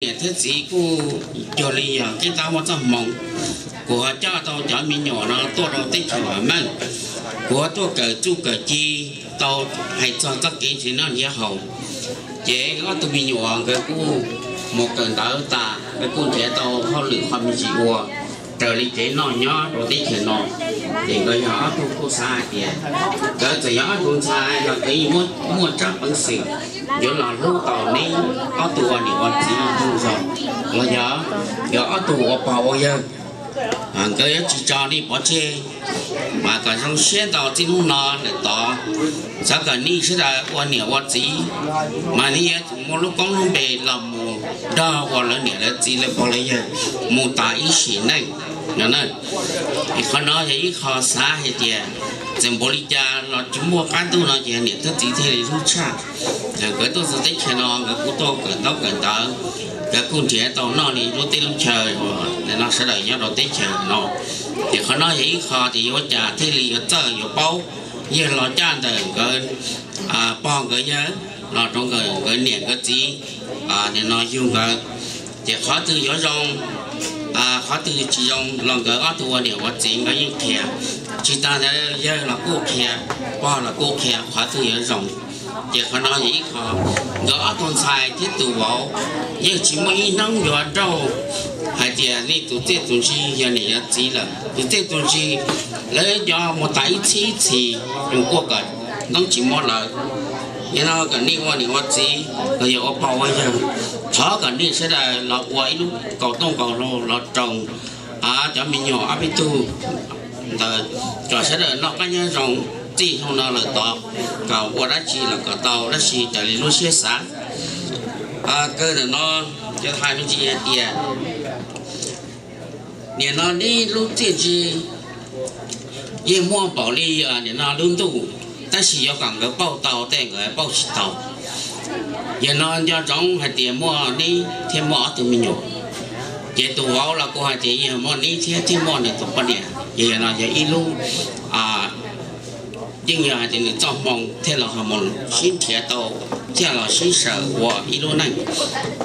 Niam thiab txiv kuj cuag li yog kev tab muaj txoj hmoo, kuv ho coj tau cov me nyuam no tuaj rau teb chaws Vam Meej, kuv ho tuaj kawm txuj kawm ci tau, hais txog txoj kev nrhiav noj nrhiav haus. Ces ob tug me nyuam nkawd kuj mus kawm ntawv tas, nkawd kuj nrhiav tau hauj lwm qhov me ntsis ua raws li kev noj nyob rau teb chaws no. Ces nkawd yog ob tug kuj xav hais tias nkawd txawm yog ob tug ntxhais los nkawd yeej muaj tsab peev xwm yuav los hlub tau neb ob tug ua niam ua txiv zoo zog, los yog, yog ob tug ua pog ua yawg. Nkawd yuav tsis tso nej pov tseg, mas kom zoo siab ntau txij hnub no lawm tod. Xav kom nej sawv daws ua niam ua txiv, mas nej yuav tsum muaj lub koob lub npe los mus nrog ua lawv niam lawv txiv lawv pog lawv yawg mus tas ib sim neej no na. Es qhov no yog ib qho xav hais tias txawm npaum li cas los tsis muaj qab ntuj no ces niam thiab txiv thiaj li hlub tshaj. Nkawd tuaj txog teb chaws no nkawd kuj tuaj kawm ntaub kawm ntawv, nkawd kuj nrhiav tau noj li lub teb lub chaw uas no sawv daws nyob rau teb chaws no. Ces qhov no yog ib qho tias yuav ua cas thiaj li yuav txawj yuav paub yawg los caj ntawm nkawd pog nkawd yawg los rau nkawd niam nkawd txiv no yug nkawd. Ces qhov twg yuav zoo, qhov twg tsis zoo los nkawd ob tug ua niam ua txiv nkawd yeej qhia. Tsis tas ntawd yawg los kuj qhia, pog los kuj qhia qhov twg yuav zoo. Ces qhov no yog ib qho, nkawd ob tug ntxhais thiab tus vauv yeej tsis muaj ib hnub yuav nrauj hais tias nej tus txiaj tus ntsig yog niam yog txiv lawm. Tus txiaj tus ntsig lawv cov mus tas ib txhis ib txhis, mus kuaj kom noob tsis mob lawv. Yog no kom nej ua niam ua txiv los yog ua pog ua yawg, thov kom nej sawv daws los ua ib lub kaus tooj kaus hlau los roos cov me nyuam ob peb tug ntawd, kom sawv daws noj qab nyob zoo txij hnub no lawm tod, kom ua dab tsi los kom tau dab tsi raws li lub siab xav. Kawg ntawm no cov hais me ntsis hais tias nim no neb lub txiaj ntsig yeej muaj npaum li nim no lub ntuj, tab sis yuav kom nkawd pauj tau tej nkawd pauj tsis tau. Yog no nco ntsoov hais tias muaj neb thiab muaj ob tug me nyuam, ces tus vauv los kuj hais tias yog muaj neb thiab thiaj muaj nws tus poj niam, ces yog no yog ib lub yeej yog hais tias nws txoj hmoo thiaj los ho mus sib nrhiav tau, thiaj los sib sawv ua ib lub neej.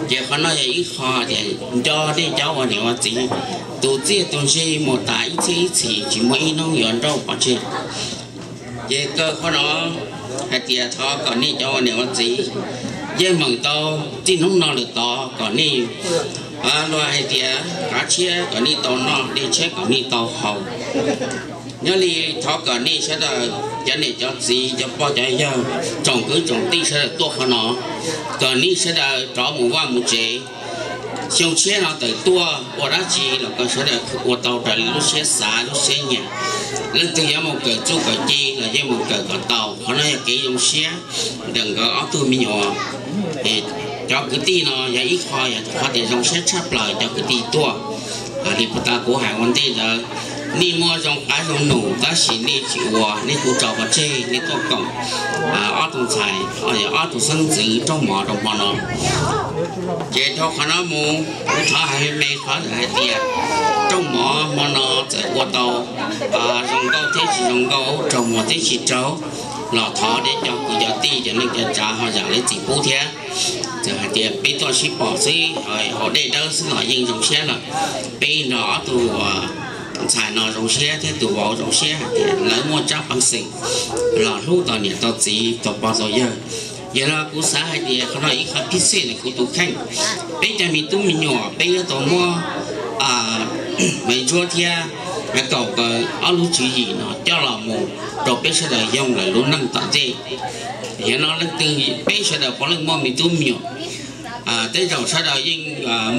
Ces qhov no yog ib qho tias nco nej cov ua niam ua txiv, tus txiaj tus ntsig mus tas ib txhis ib txhis tsis muaj ib hnub yuav nrauj pov tseg. Ces kawg qhov no hais tias thov kom nej cov ua niam ua txiv yeej meem tau txij hnub no lawm tod kom nej luag hais tias qav tshiab kom nej tau noj, dej tshiab kom nej tau haus. Nyob li thov kom nej sawv daws cov niam cov txiv cov pog cov yawg tsoom kwv tsoom tij sawv daws tuaj qhov no, kom nej sawv daws rov mus vaj mus tsev, xyoo tshiab no tawm tuaj ua dab tsi los kom sawv daws ua tau raws li lub siab xav lub siab nyiam. Leej twg yuav mus kawm txuj kawm ci los yeej mus kawm kom tau, qhov no yog kev zoo siab ntawm nkawd ob tug me nyuam. Cov kwv tij no yog ib qho yog qhov tias zoo siab tshaj plaws cov kwv tij tuaj. Li puag ta kuv hais ua ntej ntawd, nej muaj zoo qab zoo num tab sis nej tsis ua, nej kuj tso pov tseg nej tuaj koom ob tug ntxhais, ob tug xeeb ntxwv rooj mov rau hmo no. Ces dhau qhov no mus, kuv thov hais me me qhov hais tias rooj mov hmo no txawm ua tau zoo nkauj thiab tsis zoo nkauj, raug muag thiab tsis raug, los thov nej cov kwv cov tij cov neej cov tsav ho zam lub txim pub thiab. Txawm hais tias peb tuaj sib pom xwb, haus dej dawb xwb los yeej zoo siab lawm. Peb nrog ob tug ntxhais no zoo siab thiab tus vauv zoo siab hais tias lawv muaj tsab peev xwm los hlub tau niam tau txiv tau pog tau yawg. Yog no kuv xav hais tias qhov no ib qho phij xij ntawm kuv tus kheej. Peb cov me tub me nyuam peb yuav tau muab Maiv Ntsuab thiab Maiv Kaum nkawd ob lub tswv yim no coj los mus rau peb sawv daws yoog lawm lub neej tom ntej. Yog no leej twg peb sawv daws puav leej muaj me tub me nyuam, tej zaum sawv daws yeej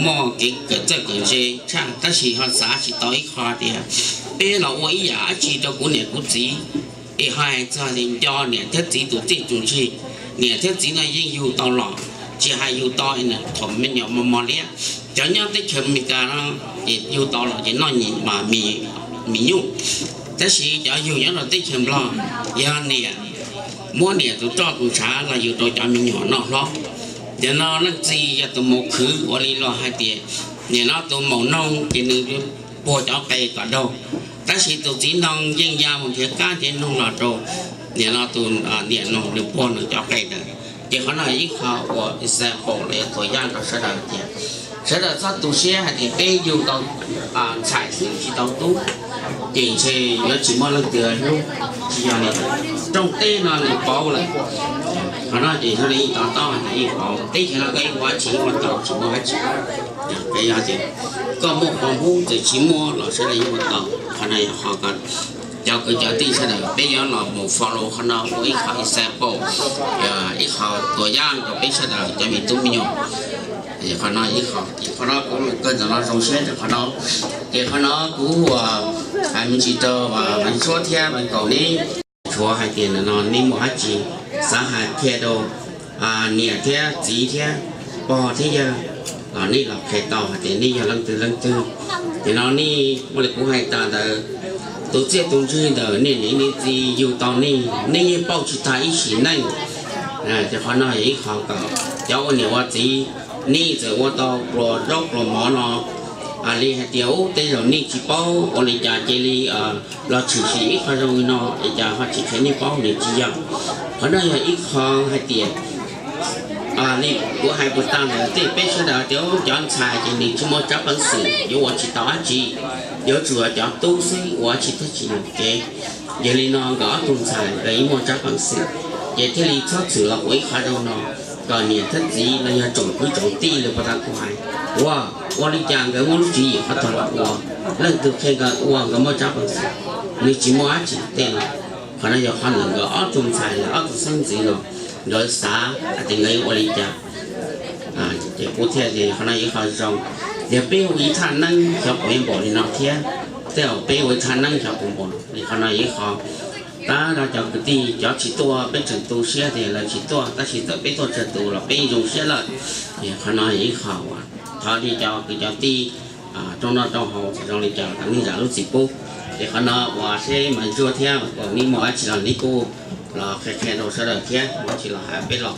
muaj kev kawm txawj kawm ntse tshaj, tab sis ho xav tsis tau ib qho tias peb los ua ib yam dab tsi rau kuv niam kuv txiv. Es ho hais txog li nco niam thiab txiv tus txiaj tus ntsig, niam thiab txiv no yeej yug tau los, tsis hais yug tau thaum me nyuam mos mos liab. Cov nyob teb chaws Amelikas no ces yug tau los ces noj mis nyuj, tab sis cov yug nyob rau teb chaws Nplog, yog niam muab niam tus roj tus ntshav los yug rau cov me nyuam noj hlob. Yog no leej txiv yog tus mus khwv ua li los hais tias nim no tus maum noog ces nws puag cov qe kom daug, tab sis tus txiv noog yeej ya mus nrhiav kab nrhiav noog los rau nim no tus niam noog nws puag nws cov qe ntawd. Ces qhov no ib qho ua example los yog tuam yaj rau sawv daws tias Sawv daws txhob tu siab hais tias peb yug tau ntxhais xwb tsis tau tub, ces ntshe yuav tsis muaj leej twg hlub, tsis yog li. Rooj teb no nws pauv lawm. Qhov no ces sawv daws yeej to taub hais tias yeej pauv, teb chaws no koj yeej ua tsis ua tau, tsis muaj dab tsi. Yog tias koj muaj qhov hub ces tsis muaj los sawv daws yeej ua tau. Qhov no yog qhov koj, cov kwv cov tij sawv daws peb yuav los mus follow qhov no ua ib qho example, ib qho tua yaj rau peb sawv daws cov me tub me nyuam. Qhov no ib qho, qhov no kuv kawg ntawm no zoo siab rau qhov no. Ces qhov no kuv ua me ntsis rau Maiv Ntsuab thiab Maiv Kaum neb, tsuav hais tias ntawm no nej muaj dab tsi xav hais qhia rau niam thiab txiv thiab pog thiab yawg los nej los qhia tau hais tias nej yog leej twg leej twg. Ces no nej ua li kuv hais tas ntawd, tus txiaj tus ntsig ntawm nej niam nej txiv yug tau nej, nej yeej pauj tsis tag ib sim neej. Ces qhov no yog ib qho kom cov ua niam ua txiv, nej txawm ua tau pluas zaub pluas mov no li hais tias ub tej zaum nej tsis paub ua li cas cia li los tshwm sim ib qho zoo li no es cas ho tsis qhia nej paub, nws tsis yog. Qhov no yog ib qho hais tias li kuv hais puas tag ntawd, tej peb sawv daws tias cov ntxhais ces nws tsis muaj tsab peev xwm, yuav ua tsis tau dab tsi, yuav tsum cov tub xwb ua tsis tag tsis li ces. Yog li no nkawd ob tug ntxhais nkawd yeej muaj tsab peev xwm, ces thiaj li txhob txwm los ua ib qho zoo no kom niam thiab txiv los yog tsoom kwv tsoom tij los puas tau kuv hais, ua, ua li cas nkawd muaj lub tswv yim qhov twg los ua, leej twg qhia nkawd ua nkawd muaj tsab peev xwm, nws tsis muaj dab tsi tej no. Qhov no yog qhov ntawm nkawd ob tug ntxhais los ob tug xeeb ntxwv no nkawd xav hais tias nkawd yuav ua li cas. Ces kuv thiaj tias qhov no yog qhov zoo, yog peb ua ib thaj neeb xyov puas yuav npaum li no thiab, tej zaum peb ua ib thaj neeb xyov puas npaum li. Qhov no yog ib qho tab rau cov kwv tij cov tsis tuaj peb tseem tu siab tias lawv tsis tuaj, tab sis txawm peb tuaj tsawg tus los peb yeej zoo siab lawm. Qhov no yog ib qho uas thov li cov kwv cov tij rau noj rau haus zoo li cas los nej zam lub txim pub. Ces qhov no uas seb Maiv Ntsuab thiab Maiv Kaum neb muaj dab tsi los neb kuj los qhia qhia rau sawv daws thiab, muaj dab tsi los hais peb los.